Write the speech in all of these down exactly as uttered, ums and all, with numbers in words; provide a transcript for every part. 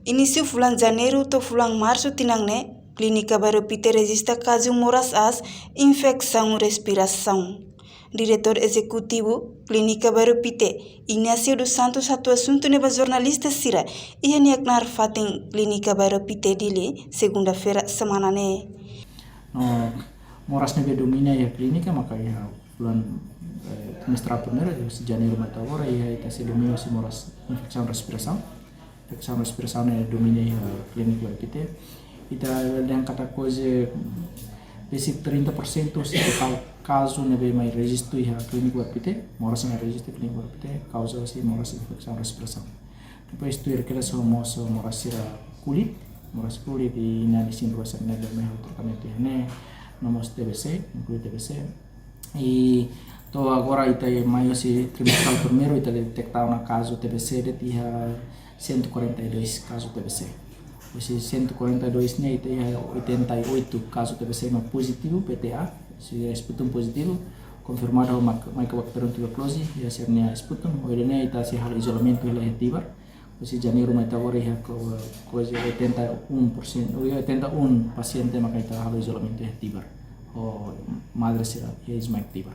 Inísiu fulan Janeiru to'o fulan Marsu tinan ne'e, Klínika Bairro Pite rejista kazu moras aas infesaun respirasaun. Diretór Ezekutivu Klínika Bairro Pite, Inácio dos Santos, hato'o asuntu ne'e ba jornalista sira iha nia knaar fatin Klínika Bairro Pite, Dili, segunda-feira semana ne'e. No, moras ne'ebé domina iha klínika maka iha fulan, eh, trimestral primeiru, husi Janeiru mai to'o agora, iha ita sei domina husi moras infesaun respirasaun. Infesaun respirasaun ne'e domina iha Klínika Bairro Pite. Ita dehan katak kuaze, mm, besik trinta por sentu husi totál kazu ne'ebé mai rejistu iha Klínika Bairro Pite, moras ne'ebé rejistu Klínika Bairro Pite, kauza husi moras infesaun respirasaun. Depois tuir kedas ho mós moras sira kulit, moras kulit i nani sin rua sira ne'ebé mai halo tratamentu iha ne'e, no mós T B C, inklui T B C. I to'o agora ita mai husi trimestral primeiru ita deteta ona kazu T B C de'it iha cento e quarenta e dois kazu T B C. Husi cento e quarenta e dois ne'e ita iha oitenta e oito kazu T B C mak pozitivu, P T A, sira sputum pozitivu, konfirmadu ho Mic-, Mycobacterium tuberculosis iha sira-nia sputum. Ohin ne'e ita sei halo izolamentu hela iha Tibar. Husi Janeiru mai to'o agora iha ko-, kuaze oitenta e um por cento, oitenta e um pasiente maka ita halo izolamentu iha Tibar. Ho madre sira iha Smike Tibar.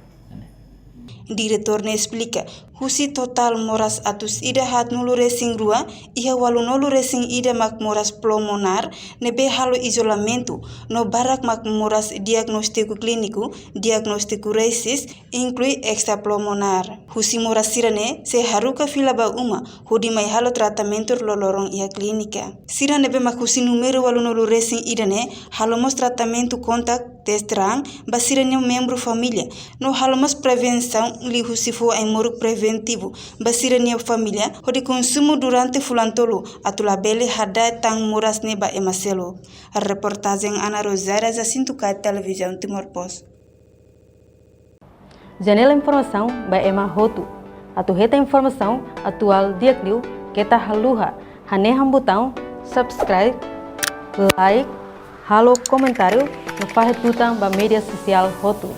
Diretór ne'e esplika, husi totál moras atus ida haatnulu resin rua, iha ualunulu resin ida mak moras pulmonár ne'ebé halo izolamentu, no barak mak moras diagnóstiku klíniku, diagnóstiku resis, inklui extrapulmonár. Husi moras sira-ne'e sei haruka fila ba uma, hodi mai halo tratamentu loroloron iha klínika. Sira ne'ebé mak husi númeru ualunulu resin ida ne'e halo mós tratamentu kontak test raan ba sira-nia membru família, no halo mós prevensaun liuhusi fó ai-moruk preventivu ba sira-nia família hodi konsumu durante fulan tolu atu labele hada'et tan moras ne'e ba ema seluk. Reportajen Ana Rosária, Jacinto Kai, Televizaun Timor Post. Janela informasaun ba ema hotu. Atu hetan informasaun atuál di'ak liu, keta haluha hanehan butaun subscribe, like, halo komentáriu no fahe tutan ba média sosiál hotu.